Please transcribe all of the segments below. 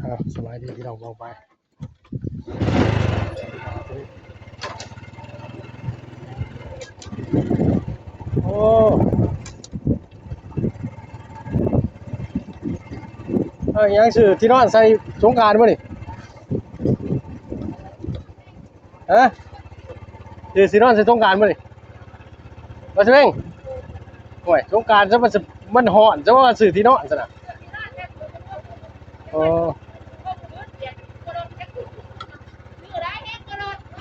ອ້າວ ສະບາຍດີພີ່ນ້ອງປ້ອງປາຍ. ໂອ້ ເອີ ຫຍັງ ຊື້ທີ່ນອນໃສ່ສົງການບໍ່ນີ້? ຮະ ຊິ ຊິນອນໃສ່ສົງການບໍ່ນີ້ ບໍ່ສະເວັງ? ໂອ້ຍ ສົງການຊະ ມັນ ມັນຮ້ອນຊະ ວ່າຊື້ທີ່ນອນຊະນະ. ໂອ້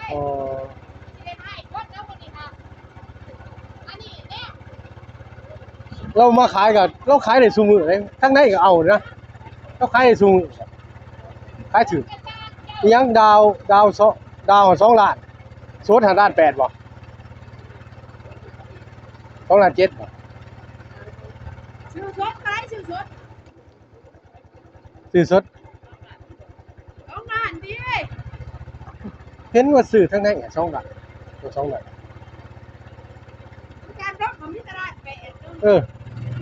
ໂອ້ ລາວມາຂາຍກໍ ລາວຂາຍໄດ້ຊຸມື້ເດ້ ທາງໃນກໍເອົານະ ລາວຂາຍໄດ້ຊຸມື້ ຂາຍຖືກ. ອີຫຍັງ ດາວ ດາວສອງ ດາວສອງລ້ານ ສົດຫັ້ນລ້ານແປດບໍ່? ສອງລ້ານເຈັດບໍ່? ຊື້ສົດ ຂາຍ ຊື້ສົດ ຊື້ສົດ ສອງລ້ານຕິ ເຫັນວ່າຊື້ທາງໃນ ສອງລ້ານ ສອງລ້ານ ການລົດກໍມີແຕ່ລ້ານແປດ ເອີ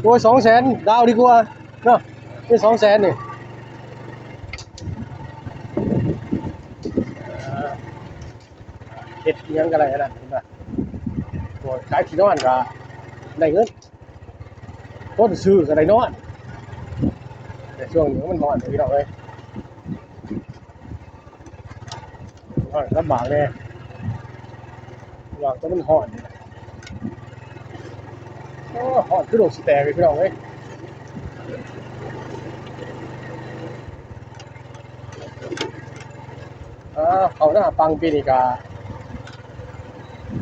ໂອ້ຍ ສອງແສນ ດາວດີກວ່າເນາະ ມີສອງແສນນີ້ ເຮັດອີ່ຫຍັງກໍໄດ້ນະ ເຫັນບໍ່? ໂອ້ຍ ຂາຍທີ່ນອນກໍໄດ້ເງິນ ຄົນຊື້ກໍໄດ້ນອນ ແຕ່ຊ່ວງນີ້ມັນຮ້ອນເດ້ພີ່ນ້ອງເອີຍ ຮ້ອນລຳບາກແດ່ ວ່າແຕ່ມັນຮ້ອນ ໂອ້ ຮ້ອນຄືໂລກຊິແຕກເລີຍພີ່ນ້ອງເອີຍ. ອ່າ ເຂົ້າໜ້າປັງປີນີ້ກະ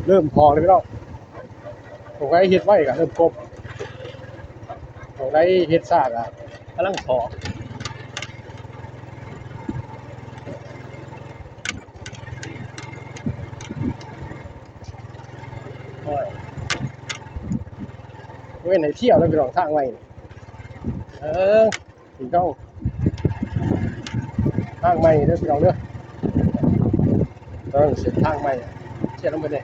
ເລີ່ມຖອກແລ້ວພີ່ນ້ອງ ພວກໃດເຮັດໄວກະເລີ່ມກົບ ພວກໃດເຮັດຊ້າກະກຳລັງຖອກ. ໂອ້ຍ ເວີ້ຍ ໃນທ່ຽວແລ້ວພີ່ນ້ອງ ທາງໃໝ່ ເອີ ພີ່ນ້ອງ ທາງໃໝ່ເດີພີ່ນ້ອງເດີ ເອີ ເສັ້ນທາງໃໝ່ ເຂດລຳເພິ່ນເດ້.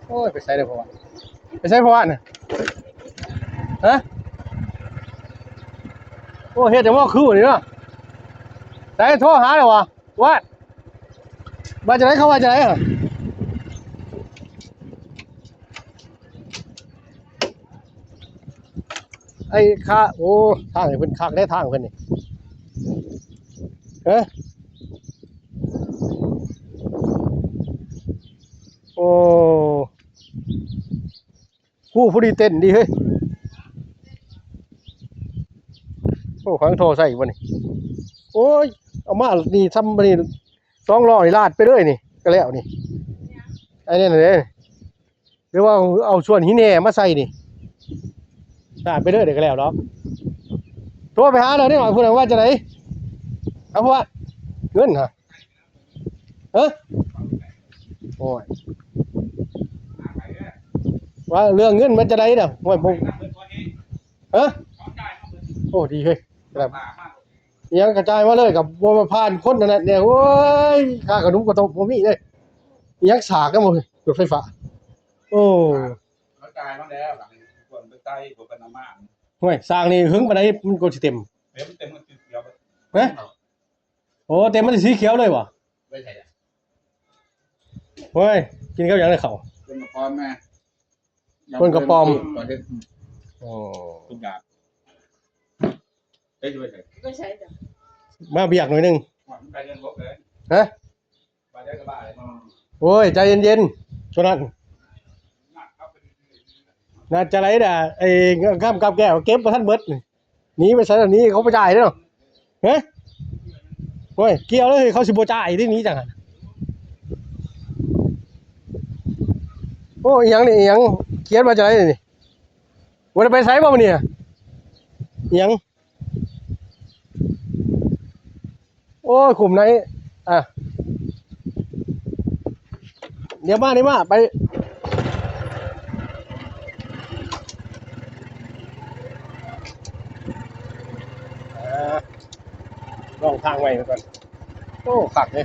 ໂອ້ຍ ໄປໃສເດີພໍ່ຫວານ ໄປໃສພໍ່ຫວານນະ ຮະ? ໂອ້ ເຮັດຫຍັງບໍ່ຄືນີ້ເນາະ ໃສ ໂທຫາແລ້ວຫວາ? ວ່າ ວ່າຈັ່ງໃດ ເຂົາວ່າຈັ່ງໃດຫະ? ໄອ້ຂ້າ ໂອ້ ທາງໃຫ້ເພິ່ນຄັກເດ້ ທາງເພິ່ນນີ້ ເອີ ໂອ້ ຜູ້ພໍດີເຕັ້ນດີເຮີ້ຍ ໂອ້ ຂອງທໍ່ໃສ່ບໍ່ນີ້ ໂອ້ຍ ເອົາມານີ້ ຊຳນີ້ ສອງລໍ້ນີ້ລາດໄປເລີຍນີ້ ກໍແລ້ວນີ້ ໄອ້ນັ້ນເດ້ ຫຼືວ່າເອົາສ່ວນຫີນແຫ່ມາໃສ່ນີ້ ລາດໄປເລີຍ ດຽວກໍແລ້ວດອກ. ໂທໄປຫາແລ້ວເດ້ ຜູ້ນັ້ນວ່າຈັ່ງໃດ? ເອົາ ເງິນຫະ? ຮະ? ໂອ້ຍ ວ່າເລື່ອງເງິນມັນຈັ່ງໃດນະ? ໂອ້ຍ ບໍ່ ຮະ? ໂອ້ ດີເຮີ້ຍ ແບບ ອີ່ຫຍັງກະຈ່າຍມາເລີຍ ກະບໍ່ມາຜ່ານຄົນນັ້ນແຫຼະ ໂອ້ຍ ຄ່າຂະໜົມກະຕ້ອງບໍ່ມີເດ້ ອີ່ຫຍັງສາກນຳ ລົດໄຟຟ້າ ໂອ້ ເຂົາຈ່າຍມາແລ້ວ ບາດນີ້ ຄວນໄປໃສ່ ບໍ່ເປັນອາມາດ ໂອ້ຍ ສາກນີ້ເຫິງປານໃດມັນກໍຊິເຕັມ? ເຕັມ ເຕັມມັນຊິຂຽວ ຮະ? ໂອ້ ເຕັມມັນຊິສີຂຽວເລີຍຫວາ? ໄປໃສລະ? ໂອ້ຍ ກິນກັບຫຍັງເລີຍເຂົ້າ? ເປັນກະປອມແມ່ ເປັນກະປອມ ໂອ້ ທຸກຢ່າງ ເອີ ຊິໄປໃສ? ໄປໃສຈ້ະ? ມາວຽກໜ້ອຍໜຶ່ງ ວ່າມັນໄປເລື່ອງລົບເລີຍ ຮະ? ໂອ້ຍ ໃຈເຢັນໆ ໂຕນັ້ນ ນາຈະໄຫຼດາ ໄອ້ ກຳກັບແກ້ວເກັບບໍ່ທັນເບິດ ໜີໄປໃສລະ ໜີ ເຂົາບໍ່ຈ່າຍເດ້ເນາະ ຮະ? ໂອ້ຍ ກ່ຽວເລີຍ ເຂົາຊິບໍ່ຈ່າຍເດ້ ໜີຈັ່ງຫັ້ນ ໂອ້ ອີ່ຫຍັງນີ້ ອີ່ຫຍັງ ຂຽນວ່າຈັ່ງໃດນີ້ ບໍ່ໄດ້ໄປໃສບໍ່ມື້ນີ້ ອີ່ຫຍັງ? ໂອ້ຍ ຄຸ້ມໃນ ອ່ະ ດຽວມາ ດຽວມາ ໄປ ອ່າ ລອງທາງໃໝ່ກ່ອນ ໂອ້ ຄັກເດ້.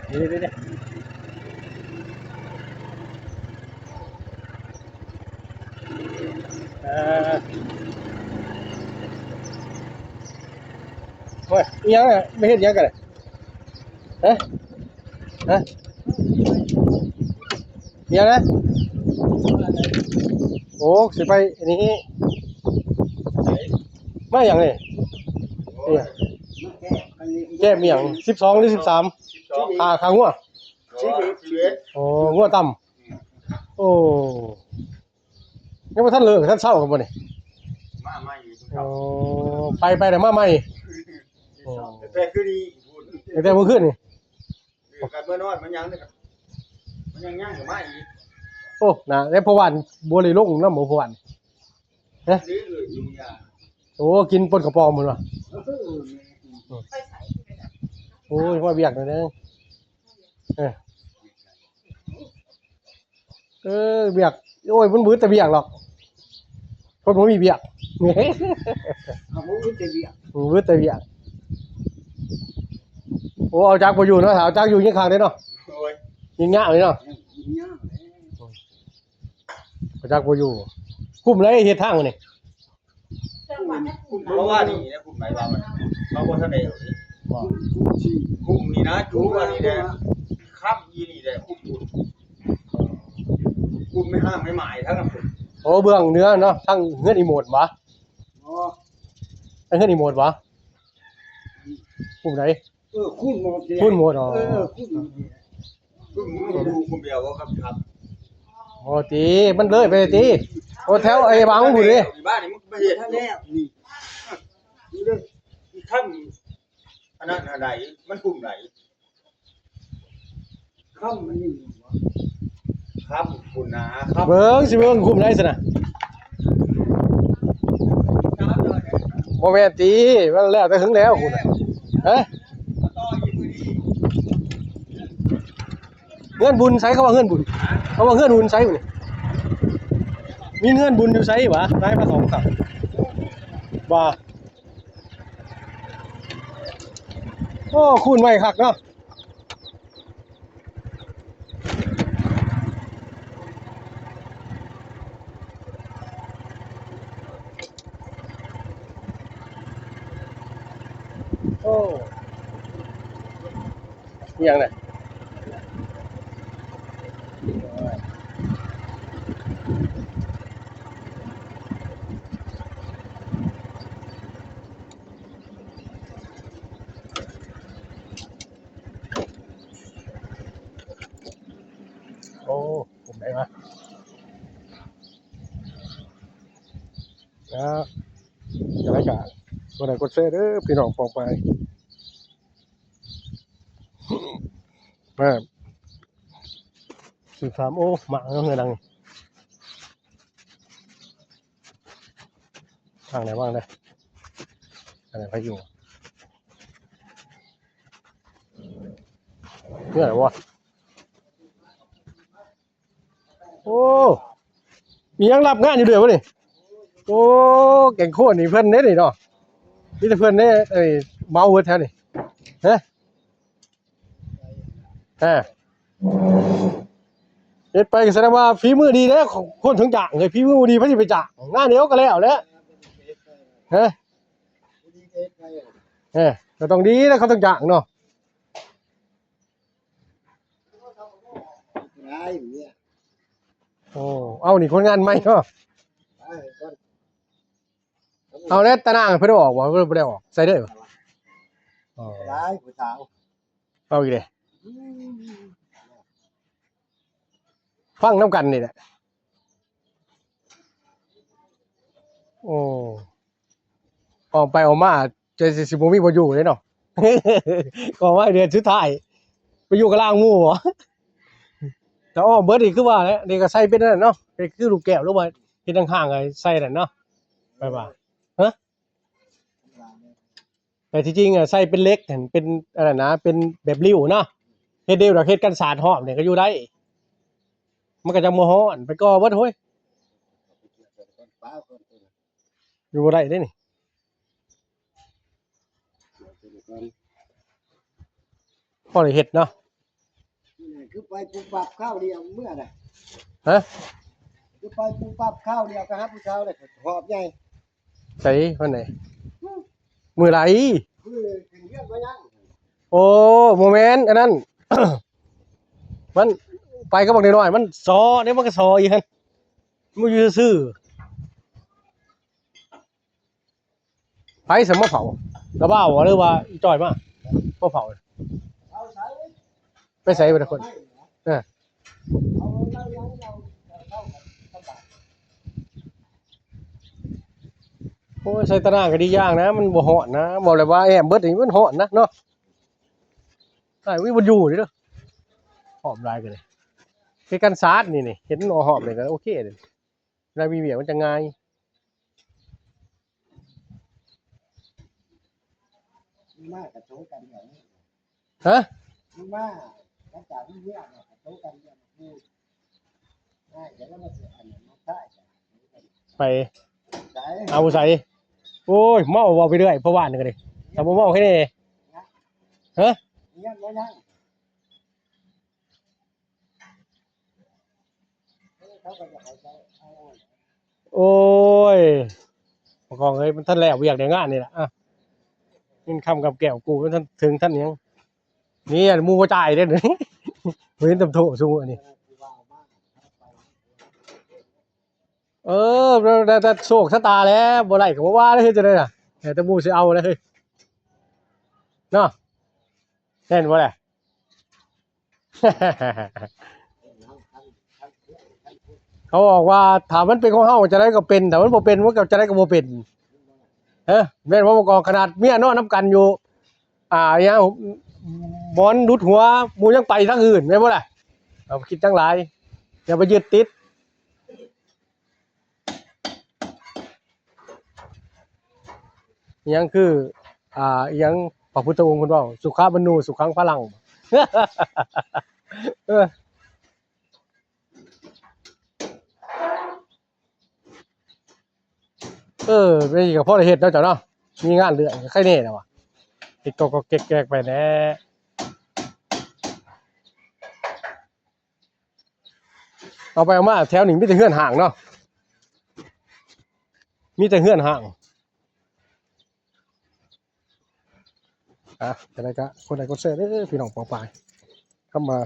ນີ້ໆ ເອີ ໂອ້ຍ ອີຫຍັງນະ ມາເຮັດຫຍັງກັນນະ? ຮະ? ຮະ? ອີຫຍັງນະ? ໂອ້ ຊິໄປອັນນີ້ ມາຫຍັງນີ້? ແກ້ມອີຫຍັງ? ສິບສອງ ຫຼື ສິບສາມ? ຂ້າ ຂ້າງົວ? ໂອ້ ງົວຕ່ຳ. ໂອ້ ຍັງບໍ່ທັນເລີກ ທັນເຊົາກັນບໍ່ນີ້? ມາໃໝ່ຢູ່ ໂອ້ ໄປ ໄປແລ້ວມາໃໝ່. ໂອ້ ແຕ່ຄືນີ້ ຕັ້ງແຕ່ມື້ຄືນນີ້ ເອີ ກັນເມື່ອນອນ ມັນຍັງ ມັນຍັງ ຍັງກໍມາອີກ. ໂອ້ ນະ ແລ້ວເມື່ອວານບໍ່ໄດ້ລົງນຳບໍ່ ເມື່ອວານ? ຮະ? ໂອ້ ກິນປົນກະປອມເພິ່ນວ່າ. ໂອ້ຍ ມາວຽກໜ້ອຍໜຶ່ງ. ເອີ ເອີ ວຽກ ໂອ້ຍ ມັນບໍ່ມີແຕ່ວຽກດອກ ຄົນບໍ່ມີວຽກ ເອົາ ບໍ່ມີແຕ່ວຽກ ບໍ່ມີແຕ່ວຽກ. ໂອ້ ເອົາຈັກບໍ່ຢູ່ເນາະ ຖ້າເອົາຈັກຢູ່ຍິງຄັກເດ້ເນາະ. ໂອ້ຍ ຍິງຍາກເລີຍເນາະ ຍິງຍາກແຫຼະ ເອົາຈັກບໍ່ຢູ່. ຄຸ້ມເລີຍເຮັດທາງນີ້ ເພາະວ່ານີ້ນະ ຄຸ້ມໄປວ່າມັນ ເຮົາບໍ່ທັນໄດ້ ຄຸ້ມນີ້ນະ ຈູວ່ານີ້ແຫຼະ ຄ້ຳອີ່ນີ້ແຫຼະ ຄຸ້ມ ຄຸ້ມໄມ້ຮ້າງໄມ້ໝາຍທັງນັ້ນ. ໂອ້ ເບື້ອງເໜືອເນາະ ທາງເຮືອນອີ່ໂມດຫວາ? ອໍ ທາງເຮືອນອີ່ໂມດຫວາ? ຄຸ້ມໃດ? ເອີ ຄູນໝົດ ຄູນໝົດ. ອໍ ເອີ ຄູນໝົດ. ຄືບໍ່ຮູ້ ຄູນແບບວ່າຄັບ ໂອ້ ຕິ ມັນເລີຍໄປຕິ ໂອ້ ແຖວໄອ້ບາງພຸ້ນເດ້ ບ້ານນີ້ມັນບໍ່ເຮັດ ຄັນ ອັນນັ້ນອັນໃດ ມັນກຸ່ມໃດ ຄຳອັນນີ້ ຄຳພຸ້ນນາ ຄຳ ເບິ່ງ ຊິເບິ່ງກຸ່ມໃດຊັ້ນນະ ບໍ່ແມ່ນຕິ ມັນແລ້ວແຕ່ເຖິງແລ້ວພຸ້ນນະ ຮະ ເຮືອນບຸນໃສ ເຂົາວ່າເຮືອນບຸນ ເຂົາວ່າເຮືອນບຸນໃສນີ້ ມີເຮືອນບຸນຢູ່ໃສຫວາ ນາຍພະສົງ ວ່າ ໂອ້ ຄູນໄວຄັກເນາະ ໂອ້ ອີຫຍັງນະ ໂອ້ ເປັນໃດວະ ແລ້ວ ຈັ່ງໃດກະ ກົດໄລກົດແຊເດີພີ່ນ້ອງປ້ອງປາຍ ມາ ສິບສາມ ໂອ້ ໝາກເຮືອນຫຼັງນີ້ ວາງໄດ້ ວາງໄດ້ ອັນນັ້ນໃຜຢູ່ ເມື່ອໃດວະ ໂອ້ ມີຫຍັງຮັບງານຢູ່ເລື້ອຍວະນີ້ ໂອ້ ແກງໂຄນນີ້ເພິ່ນເດ້ນີ້ເນາະ ມີແຕ່ເພິ່ນເດ້ ເອີ ເໝົາເບິດແຖວນີ້ ຮະ ອ່າ ເຮັດໄປກໍສະແດງວ່າຝີມືດີແລ້ວ ຄົນເຖິງຈ້າງເລີຍ ຝີມືບໍ່ດີໃຜຊິໄປຈ້າງ ງານດຽວກໍແລ້ວແຫຼະ ຮະ ເອີ ກໍຕ້ອງດີແລ້ວ ເຂົາເຖິງຈ້າງເນາະ ໂອ້ ເອົາ ນີ້ຄົນງານໃໝ່ເນາະ ເອົາແລ້ວ ຕາໜ່າງເພິ່ນອອກບໍ່ ເພິ່ນບໍ່ໄດ້ອອກ ໃສ່ເດີ ອໍ ຫຼາຍຜູ້ສາວ ເອົາອີກເດ້ ອືມ ຟັງນຳກັນນີ້ແຫຼະ ໂອ້ ອອກໄປອອກມາ ຈະ ຊິ ຊິບໍ່ມີບ່ອນຢູ່ເດ້ເນາະ ກໍວ່າເດືອນສຸດທ້າຍ ໄປຢູ່ກັບລາງໝູ່ບໍ ຖ້າອອກເບິດນີ້ຄືວ່າແຫຼະ ນີ້ກໍໃສ່ເປັນອັນນັ້ນເນາະ ເຮັດຄືລູກແກ້ວ ຫຼືວ່າເຮັດຫ່າງໆໃສ່ນັ້ນເນາະ ໄປວ່າ ຮະ ແຕ່ທີ່ຈິງອະໃສ່ເປັນເຫຼັກຫັ້ນ ເປັນອັນນັ້ນນະ ເປັນແບບລິ້ວເນາະ ເຮັດລິ້ວແລ້ວເຮັດກັນສາດຮອບນີ້ກໍຢູ່ໄດ້ ມັນກໍຈະບໍ່ຮ້ອນ ໄປກໍ່ເບິດໂຫຍ ຢູ່ບໍ່ໄດ້ເດ້ນີ້ ພໍໄດ້ເຮັດເນາະ ຄືໄປປຸບປັບຄາວດຽວເມືອນະ. ຮະ? ຄືໄປປຸບປັບຄາວດຽວກໍຫາຜູ້ສາວໄດ້ ຫອບໃຫຍ່. ໃສ ຄົນໃດ? ມື້ໃດ? ມື້ຂຶ້ນເຮືອນບໍ່ຍັງ. ໂອ້ ບໍ່ແມ່ນ ອັນນັ້ນ ມັນໄປກັບບັກນ້ອຍໆ ມັນສໍເດ້ ມັນກໍສໍອີກຫັ້ນ ມັນຢູ່ຊື່ໆ. ໃຜສະມາເຜົາ? ລາວບ່າວບໍ່ ຫຼືວ່າອີ່ຈ້ອຍມາ ມາເຜົາ? ເອົາໃສ? ໄປໃສເບິດຄົນ? ເອີ ເອົາລາວຍັງ ເອົາ ເອົາ ເອົາ ໂອ້ຍ ໃສ່ຕາໜ້າກໍດີຢ່າງນະ ມັນບໍ່ຮ້ອນນະ ເວົ້າແລ້ວວ່າແອ້ມເບິດນີ້ມັນຮ້ອນນະເນາະ. ອ້າຍ ວິ ບໍ່ຢູ່ເດີ ຫອມຫຼາຍກໍໄດ້ ເຮັດກັນສາດນີ້ ນີ້ ເຫັນຫອມນີ້ກໍໂອເຄເດ້ ເວລາມີວຽກມັນຈະງ່າຍ. ມາກະໂຕກັນດຽວນີ້. ຮະ? ມາ ຫຼັງຈາກມີວຽກກະໂຕກັນດຽວນີ້. ໄປ ເອົາໃສ? ໂອ້ຍ ເມົາເວົ້າໄປເລື້ອຍ ເພາະວ່ານີ້ກໍໄດ້ ຖ້າບໍ່ເມົາແຄ່ນີ້. ຮະ? ໂອ້ຍ ປະກອງເອີຍ ມັນທັນແລ້ວວຽກແລ້ວງານນີ້ລະ ອະ ເງິນຄຳກັບແກ້ວກູ ມັນທັນເຖິງທັນຫຍັງ ນີ້ ໝູ່ບໍ່ຈ່າຍເດ້ ບໍ່ເຫັນຕຳໂທະຊຸມື້ນີ້. ເອີ ແຕ່ ແຕ່ໂຊກຊະຕາແຫຼະ ບໍ່ໄດ້ກໍບໍ່ວ່າເດ້ ເຮັດຈັ່ງໃດລະ ແຕ່ໝູ່ຊິເອົາແຫຼະເຮີ້ຍ ເນາະ ແມ່ນບໍ່ລະ? ເຂົາບອກວ່າ ຖ້າມັນເປັນຂອງເຮົາ ຈັ່ງໃດກໍເປັນ ຖ້າມັນບໍ່ເປັນ ມັນກໍຈັ່ງໃດກໍບໍ່ເປັນ ເອີ ແມ່ນບໍ່ ປະກອງ? ຂະໜາດເມຍນອນນຳກັນຢູ່ ອ່າ ຫຍັງ ບ່ອນຫຼຸດຫົວ ໝູ່ຍັງໄປທາງອື່ນ ແມ່ນບໍ່ລະ? ເອົາ ຄິດຫຍັງຫຼາຍ ຢ່າໄປຍຶດຕິດ. ອີຫຍັງຄື ອ່າ ອີຫຍັງ ພະພຸດທະອົງເພິ່ນເວົ້າ ສຸຂະມະໂນ ສຸຂັງພະລັງ ເອີ ເອີ ແບບນີ້ກໍພໍໄດ້ເຮັດເນາະເຈົ້າເນາະ ມີງານເລື້ອຍ ໄຄແນ່ແລ້ວວ່າ ເຮັດກໍແກກໆໄປແຫຼະ. ເອົາໄປເອົາມາແຖວນີ້ມີແຕ່ເຮືອນຮ້າງເນາະ ມີແຕ່ເຮືອນຮ້າງ. ອ່ະ ຈັ່ງໃດກໍກົດໄລກົດແຊເດີພີ່ນ້ອງປ້ອງປາຍ ເຂົ້າມາ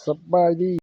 ສະບາຍດີ.